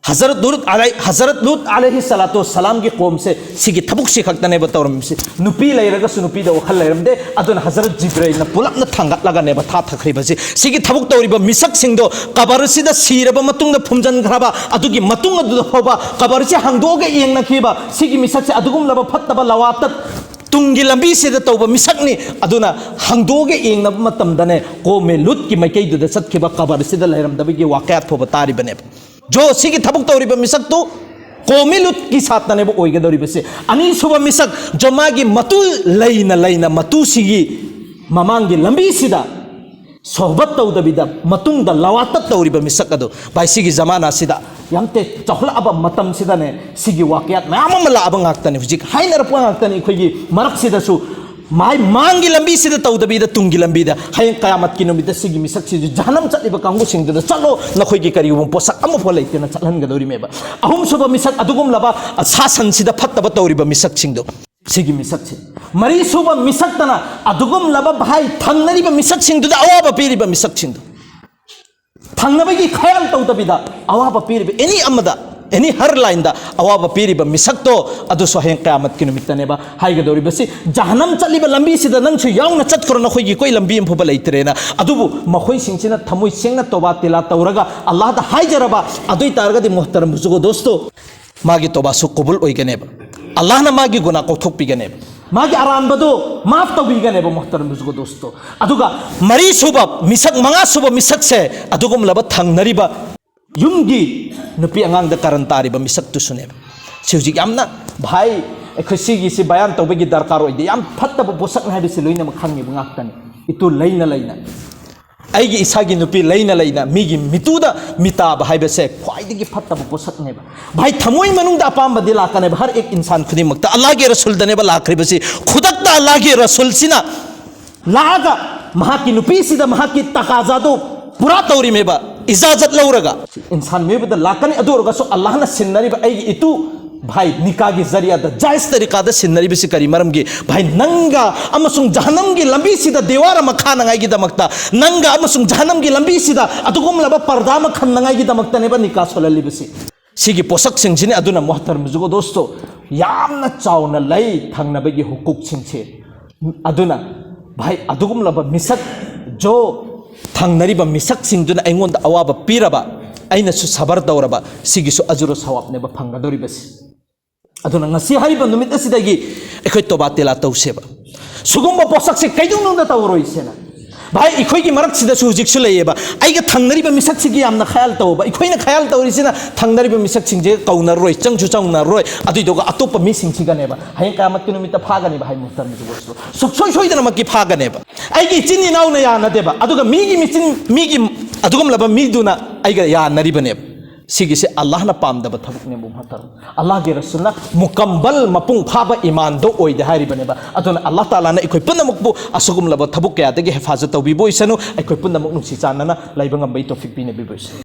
ꯍꯖꯔꯠ ꯂꯨꯠ ꯑꯂꯩ-, ꯍꯖꯔꯠ ꯂꯨꯠ ꯑꯂꯩꯍꯤ ꯁꯂꯥꯇꯨ ꯁꯂꯥꯝꯒꯤ ꯀꯣꯝꯁꯦ ꯁꯤꯒꯤ ꯊꯕꯛꯁꯤ ꯈꯛꯇꯅꯦꯕ ꯇꯧꯔꯝꯃꯤꯁꯤ꯫ ꯅꯨꯄꯤ ꯂꯩꯔꯒꯁꯨ ꯅꯨꯄꯤꯗ ꯋꯥꯈꯜ ꯂꯩꯔꯝꯗꯦ, ꯑꯗꯨꯅ ꯍꯖꯔꯠ ꯖꯤꯕ꯭ꯔꯩꯜꯅ ꯄꯨꯂꯞꯅ ꯊꯥꯡꯒꯠꯂꯒꯅꯦꯕ ꯊꯥ ꯊꯛꯈ꯭ꯔꯤꯕꯁꯤ꯫ ꯁꯤꯒꯤ ꯊꯕꯛ ꯇꯧꯔꯤꯕ ꯃꯤꯁꯛꯁꯤꯡꯗꯣ ꯀꯕꯔꯁꯤꯗ ꯁꯤꯔꯕ ꯃꯇꯨꯡꯗ ꯐꯨꯝꯖꯤꯟꯈ꯭ꯔꯕ, ꯑꯗꯨꯒꯤ ꯃꯇꯨꯡ ꯑꯗꯨꯗ ꯐꯥꯎꯕ ꯀꯕꯔꯁꯤ ꯍꯥꯡꯗꯣꯛꯑꯒ ꯌꯦꯡꯅꯈꯤꯕ ꯁꯤꯒꯤ ꯃꯤꯁꯛꯁꯦ ꯑꯗꯨꯒꯨꯝꯂꯕ ꯐꯠꯇꯕ ꯂꯋꯥꯇꯠ ꯇꯨꯡꯒꯤ ꯂꯝꯕꯤꯁꯤꯗ ꯇꯧꯕ ꯃꯤꯁꯛꯅꯤ꯫ ꯑꯗꯨꯅ ꯍꯥꯡꯗꯣꯛꯑꯒ ꯌꯦꯡꯅꯕ ꯃꯇꯝꯗꯅꯦ, ꯀꯣꯃꯦ ꯂꯨꯠꯀꯤ ꯃꯥꯏꯀꯩꯗꯨꯗ ꯆꯠꯈꯤꯕ ꯀꯕꯔꯁꯤꯗ ꯂꯩꯔꯝꯗꯕꯒꯤ ꯋꯥꯀꯌꯥꯠ ꯐꯥꯎꯕ ꯇꯥꯔꯤꯕꯅꯦꯕ꯫ ꯖꯣ ꯁꯤꯒꯤ ꯊꯕꯛ ꯇꯧꯔꯤꯕ ꯃꯤꯁꯛꯇꯨ ꯀꯣꯃꯤ ꯂꯨꯠꯀꯤ ꯁꯥꯇ꯭ꯔꯅꯦꯕ ꯑꯣꯏꯒꯗꯧꯔꯤꯕꯁꯦ꯫ ꯑꯅꯤꯁꯨꯕ ꯃꯤꯁꯛ, ꯖꯣ ꯃꯥꯒꯤ ꯃꯇꯨ ꯂꯩꯅ ꯂꯩꯅ ꯃꯇꯨꯁꯤꯒꯤ ꯃꯃꯥꯡꯒꯤ ꯂꯝꯕꯤꯁꯤꯗ ꯁꯣꯍꯕꯠ ꯇꯧꯗꯕꯤꯗ ꯃꯇꯨꯡꯗ ꯂꯋꯥꯇꯠ ꯇꯧꯔꯤꯕ ꯃꯤꯁꯛ ꯑꯗꯨ꯫ ꯚꯥꯏ, ꯁꯤꯒꯤ ꯖꯃꯥꯅꯥꯁꯤꯗ ꯌꯥꯝ ꯇꯦ-, ꯆꯥꯎꯈꯠꯂꯛꯑꯕ ꯃꯇꯝꯁꯤꯗꯅꯦ, ꯁꯤꯒꯤ ꯋꯥꯀꯌꯥꯠ ꯃꯌꯥꯝ ꯑꯃ ꯂꯥꯛꯑꯕ ꯉꯥꯛꯇꯅꯤ, ꯍꯧꯖꯤꯛ ꯍꯥꯏꯅꯔꯛꯄ ꯉꯥꯛꯇꯅꯤ꯫ ꯑꯩꯈꯣꯏꯒꯤ ꯃꯔꯛꯁꯤꯗꯁꯨ ꯃꯥꯏ ꯃꯥꯡꯒꯤ ꯂꯝꯕꯤꯁꯤꯗ ꯇꯧꯗꯕꯤꯗ ꯇꯨꯡꯒꯤ ꯂꯝꯕꯤꯗ ꯍꯌꯦꯡ ꯀꯌꯥꯃꯠꯀꯤ ꯅꯨꯃꯤꯠꯇ ꯁꯤꯒꯤ ꯃꯤꯁꯛꯁꯤꯁꯨ ꯖꯍꯅꯝ ꯆꯠꯂꯤꯕ ꯀꯥꯡꯕꯨꯁꯤꯡꯗꯨꯗ ꯆꯠꯂꯣ, ꯅꯈꯣꯏꯒꯤ ꯀꯔꯤꯒꯨꯝꯕ ꯄꯣꯠꯁꯛ ꯑꯃꯐꯥꯎ ꯂꯩꯇꯦꯅ ꯆꯠꯍꯟꯒꯗꯧꯔꯤꯃꯦꯕ꯫ ꯑꯍꯨꯝꯁꯨꯕ ꯃꯤꯁꯛ, ꯑꯗꯨꯒꯨꯝꯂꯕ ꯁꯥꯁꯟꯁꯤꯗ ꯐꯠꯇꯕ ꯇꯧꯔꯤꯕ ꯃꯤꯁꯛꯁꯤꯡꯗꯣ꯫ ꯁꯤꯒꯤ ꯃꯤꯁꯛꯁꯦ꯫ ꯃꯔꯤꯁꯨꯕ ꯃꯤꯁꯛꯇꯅ ꯑꯗꯨꯒꯨꯝꯂꯕ ꯚꯥꯏ ꯊꯪꯅꯔꯤꯕ ꯃꯤꯁꯛꯁꯤꯡꯗꯨꯗ ꯑꯋꯥꯕ ꯄꯤꯔꯤꯕ ꯃꯤꯁꯛꯁꯤꯡꯗꯨ, ꯊꯪꯅꯕꯒꯤ ꯈꯌꯥꯜ ꯇꯧꯗꯕꯤꯗ ꯑꯋꯥꯕ ꯄꯤꯔꯤꯕ ꯑꯦꯅꯤ ꯑꯃꯗ, ꯑꯦꯅꯤ ꯍꯔ ꯂꯥꯏꯟꯗ ꯑꯋꯥꯕ ꯄꯤꯔꯤꯕ ꯃꯤꯁꯛꯇꯣ, ꯑꯗꯨꯁꯨ ꯍꯌꯦꯡ ꯀꯌꯥꯃꯠꯀꯤ ꯅꯨꯃꯤꯠꯇꯅꯦꯕ ꯍꯥꯏꯒꯗꯧꯔꯤꯕꯁꯤ꯫ ꯖꯍꯅꯝ ꯆꯠꯂꯤꯕ ꯂꯝꯕꯤꯁꯤꯗ ꯅꯪꯁꯨ ꯌꯥꯎꯅ ꯆꯠꯈ꯭ꯔꯣ, ꯅꯈꯣꯏꯒꯤ ꯀꯣꯏ ꯂꯝꯕꯤ ꯑꯃ ꯐꯥꯎꯕ ꯂꯩꯇ꯭ꯔꯦꯅ꯫ ꯑꯗꯨꯕꯨ ꯃꯈꯣꯏꯁꯤꯡꯁꯤꯅ ꯊꯃꯣꯏ ꯁꯦꯡꯅ ꯇꯣꯕꯥ ꯇꯤꯂꯥ ꯇꯧꯔꯒ ꯑꯜꯂꯥꯍꯗ ꯍꯥꯏꯖꯔꯕ ꯑꯗꯨ ꯑꯣꯏ ꯇꯥꯔꯒꯗꯤ, ꯃꯨꯍꯇꯔꯝ ꯕꯨꯖꯨꯒꯣ ꯗꯣꯁꯇꯣ, ꯃꯥꯒꯤ ꯇꯣꯕꯥꯁꯨ ꯀꯕꯨꯜ ꯑꯣꯏꯒꯅꯦꯕ꯫ ꯑꯜꯂꯥꯍꯅ ꯃꯥꯒꯤ ꯒꯨꯅꯥ ꯀꯣꯛꯊꯣꯛꯄꯤꯒꯅꯦꯕ, ꯃꯥꯒꯤ ꯑꯔꯥꯟꯕꯗꯣ ꯃꯥꯐ ꯇꯧꯕꯤꯒꯅꯦꯕ, ꯃꯨꯍꯇꯔꯝ ꯕꯨꯖꯨꯒꯣ ꯗꯣꯁꯇꯣ꯫ ꯑꯗꯨꯒ ꯃꯔꯤ ꯁꯨꯕ ꯃꯤꯁꯛ, ꯃꯉꯥ ꯁꯨꯕ ꯃꯤꯁꯛꯁꯦ ꯑꯗꯨꯒꯨꯝꯂꯕ ꯊꯪꯅꯔꯤꯕ ꯌꯨꯝꯒꯤ ꯅꯨꯄꯤ ꯑꯉꯥꯡꯗ ꯀꯔꯟ ꯇꯥꯔꯤꯕ ꯃꯤꯁꯛꯇꯨꯁꯨꯅꯦꯕ꯫ ꯁꯤ ꯍꯧꯖꯤꯛ ꯌꯥꯝꯅ, ꯚꯥꯏ, ꯑꯩꯈꯣꯏ ꯁꯤꯒꯤꯁꯤ ꯕꯌꯥꯟ ꯇꯧꯕꯒꯤ ꯗꯔꯀꯥꯔ ꯑꯣꯏꯗꯦ꯫ ꯌꯥꯝ ꯐꯠꯇꯕ ꯄꯣꯠꯁꯛꯅꯤ ꯍꯥꯏꯕꯁꯤ ꯂꯣꯏꯅꯃꯛ ꯈꯪꯉꯤꯕ ꯉꯥꯛꯇꯅꯤ꯫ ꯏꯇꯨ ꯂꯩꯅ ꯂꯩꯅ, ꯑꯩꯒꯤ ꯏꯁꯥꯒꯤ ꯅꯨꯄꯤ ꯂꯩꯅ ꯂꯩꯅ ꯃꯤꯒꯤ ꯃꯤꯇꯨꯗ ꯃꯤꯇꯥꯕ ꯍꯥꯏꯕꯁꯦ ꯈ꯭ꯋꯥꯏꯗꯒꯤ ꯐꯠꯇꯕ ꯄꯣꯠꯁꯛꯅꯦꯕ꯫ ꯚꯥꯏ, ꯊꯃꯣꯏ ꯃꯅꯨꯡꯗ ꯑꯄꯥꯝꯕꯗꯤ ꯂꯥꯛꯀꯅꯦꯕ꯫ ꯍꯔ ꯑꯦꯛ ꯏꯟꯁꯥꯟ ꯈꯨꯗꯤꯡꯃꯛꯇ ꯑꯜꯂꯥꯍꯒꯤ ꯔꯁꯨꯜꯗꯅꯦꯕ ꯂꯥꯛꯈ꯭ꯔꯤꯕꯁꯤ꯫ ꯈꯨꯗꯛꯇ ꯑꯜꯂꯥꯍꯒꯤ ꯔꯁꯨꯜꯁꯤꯅ ꯂꯥꯛꯑꯒ ꯃꯍꯥꯛꯀꯤ ꯅꯨꯄꯤꯁꯤꯗ ꯃꯍꯥꯛꯀꯤ ꯇꯀꯥꯖꯥꯗꯣ ꯄꯨꯔꯥ ꯇꯧꯔꯤꯃꯦꯕ, ꯏꯖꯥꯖꯠ ꯂꯧꯔꯒ꯫ ꯏꯟꯁꯥꯟ ꯃꯤꯑꯣꯏꯕꯗ ꯂꯥꯛꯀꯅꯤ, ꯑꯗꯨ ꯑꯣꯏꯔꯒꯁꯨ ꯑꯜꯂꯥꯍꯅ ꯁꯤꯟꯅꯔꯤꯕ ꯑꯩꯒꯤ ꯏꯇꯨ, ꯚꯥꯏ, ꯅꯤꯀꯥꯒꯤ ꯖꯔꯤꯌꯥꯗ, ꯖꯥꯏꯖ ꯇꯔꯤꯀꯥꯗ ꯁꯤꯟꯅꯔꯤꯕꯁꯤ ꯀꯔꯤ ꯃꯔꯝꯒꯤ? ꯚꯥꯏ, ꯅꯪꯒ ꯑꯃꯁꯨꯡ ꯖꯍꯅꯝꯒꯤ ꯂꯝꯕꯤꯁꯤꯗ ꯗꯦꯋꯥꯔ ꯑꯃ ꯈꯥꯅꯉꯥꯏꯒꯤꯗꯃꯛꯇ, ꯅꯪꯒ ꯑꯃꯁꯨꯡ ꯖꯍꯅꯝꯒꯤ ꯂꯝꯕꯤꯁꯤꯗ ꯑꯗꯨꯒꯨꯝꯂꯕ ꯄꯔꯗꯥ ꯑꯃ ꯈꯟꯅꯉꯥꯏꯒꯤꯗꯃꯛꯇꯅꯦꯕ ꯅꯤꯀꯥ ꯁꯣꯜꯍꯜꯂꯤꯕꯁꯤ꯫ ꯁꯤꯒꯤ ꯄꯣꯠꯁꯛꯁꯤꯡꯁꯤꯅꯤ꯫ ꯑꯗꯨꯅ ꯃꯨꯍꯇꯔꯝ ꯕꯨꯖꯨꯒꯣ ꯗꯣꯁꯇꯣ, ꯌꯥꯝꯅ ꯆꯥꯎꯅ ꯂꯩ ꯊꯪꯅꯕꯒꯤ ꯍꯨꯀꯨꯛꯁꯤꯡꯁꯦ꯫ ꯑꯗꯨꯅ ꯚꯥꯏ, ꯑꯗꯨꯒꯨꯝꯂꯕ ꯃꯤꯁꯛ, ꯖꯣ, ꯊꯪꯅꯔꯤꯕ ꯃꯤꯁꯛꯁꯤꯡꯗꯨꯅ ꯑꯩꯉꯣꯟꯗ ꯑꯋꯥꯕ ꯄꯤꯔꯕ, ꯑꯩꯅꯁꯨ ꯁꯕꯔ ꯇꯧꯔꯕ, ꯁꯤꯒꯤꯁꯨ ꯑꯖꯨꯔ ꯁꯋꯥꯕꯅꯦꯕ ꯐꯪꯒꯗꯧꯔꯤꯕꯁꯤ꯫ ꯑꯗꯨꯅ ꯉꯁꯤ ꯍꯥꯏꯔꯤꯕ ꯅꯨꯃꯤꯠ ꯑꯁꯤꯗꯒꯤ ꯑꯩꯈꯣꯏ ꯇꯣꯕꯥ ꯇꯦꯂꯥ ꯇꯧꯁꯦꯕ꯫ ꯁꯤꯒꯨꯝꯕ ꯄꯣꯠꯁꯛꯁꯦ ꯀꯩꯗꯧꯅꯨꯡꯗ ꯇꯧꯔꯣꯏꯁꯦꯅ꯫ ꯚꯥꯏ, ꯑꯩꯈꯣꯏꯒꯤ ꯃꯔꯛꯁꯤꯗꯁꯨ ꯍꯧꯖꯤꯛꯁꯨ ꯂꯩꯌꯦꯕ, ꯑꯩꯒ ꯊꯪꯅꯔꯤꯕ ꯃꯤꯁꯛꯁꯤꯒꯤ ꯌꯥꯝꯅ ꯈꯌꯥꯜ ꯇꯧꯕ꯫ ꯑꯩꯈꯣꯏꯅ ꯈꯌꯥꯜ ꯇꯧꯔꯤꯁꯤꯅ ꯊꯪꯅꯔꯤꯕ ꯃꯤꯁꯛꯁꯤꯡꯁꯦ ꯀꯧꯅꯔꯔꯣꯏ, ꯆꯪꯁꯨ ꯆꯪꯅꯔꯔꯣꯏ, ꯑꯗꯨꯏꯗꯨꯒ ꯑꯇꯣꯞꯄ ꯃꯤꯁꯤꯡꯁꯤꯒꯅꯦꯕ ꯍꯌꯦꯡ ꯀꯌꯥꯃꯠꯀꯤ ꯅꯨꯃꯤꯠꯇ ꯐꯥꯒꯅꯦꯕ꯫ ꯍꯥꯏ ꯃꯨꯍꯇꯔꯝ ꯕꯨꯖꯨꯒꯣ ꯗꯣꯁꯇꯣ, ꯁꯨꯡꯁꯣꯏ ꯁꯣꯏꯗꯅꯃꯛꯀꯤ ꯐꯥꯒꯅꯦꯕ꯫ ꯑꯩꯒꯤ ꯏꯆꯤꯟ ꯏꯅꯥꯎꯅ ꯌꯥꯅꯗꯦꯕ, ꯑꯗꯨꯒ ꯃꯤꯒꯤ ꯃꯤꯆꯤꯟ, ꯃꯤꯒꯤ ꯑꯗꯨꯒꯨꯝꯂꯕ ꯃꯤꯗꯨꯅ ꯑꯩꯒ ꯌꯥꯅꯔꯤꯕꯅꯦꯕ꯫ ꯁꯤꯒꯤꯁꯦ ꯑꯜꯂꯥꯍꯅ ꯄꯥꯝꯗꯕ ꯊꯕꯛꯅꯦꯕ ꯃꯨꯍꯇꯔꯝ꯫ ꯑꯜꯂꯥꯍꯒꯤ ꯔꯁꯨꯜꯅ ꯃꯨꯀꯝꯕꯜ, ꯃꯄꯨꯡ ꯐꯥꯕ ꯏꯃꯥꯟꯗꯣ ꯑꯣꯏꯗꯦ ꯍꯥꯏꯔꯤꯕꯅꯦꯕ꯫ ꯑꯗꯨꯅ ꯑꯜꯂꯥꯍ ꯇꯥꯂꯥꯅ ꯑꯩꯈꯣꯏ ꯄꯨꯝꯅꯃꯛꯄꯨ ꯑꯁꯤꯒꯨꯝꯂꯕ ꯊꯕꯛ ꯀꯌꯥꯗꯒꯤ ꯍꯦꯐꯥꯖꯠ ꯇꯧꯕꯤꯕ ꯑꯣꯏꯁꯅꯨ꯫ ꯑꯩꯈꯣꯏ ꯄꯨꯝꯅꯃꯛ ꯅꯨꯡꯁꯤ ꯆꯥꯟꯅꯅ ꯂꯩꯕ ꯉꯝꯕꯒꯤ ꯇꯣꯐꯤꯛ ꯄꯤꯅꯕꯤꯕ ꯑꯣꯏꯁꯅꯨ꯫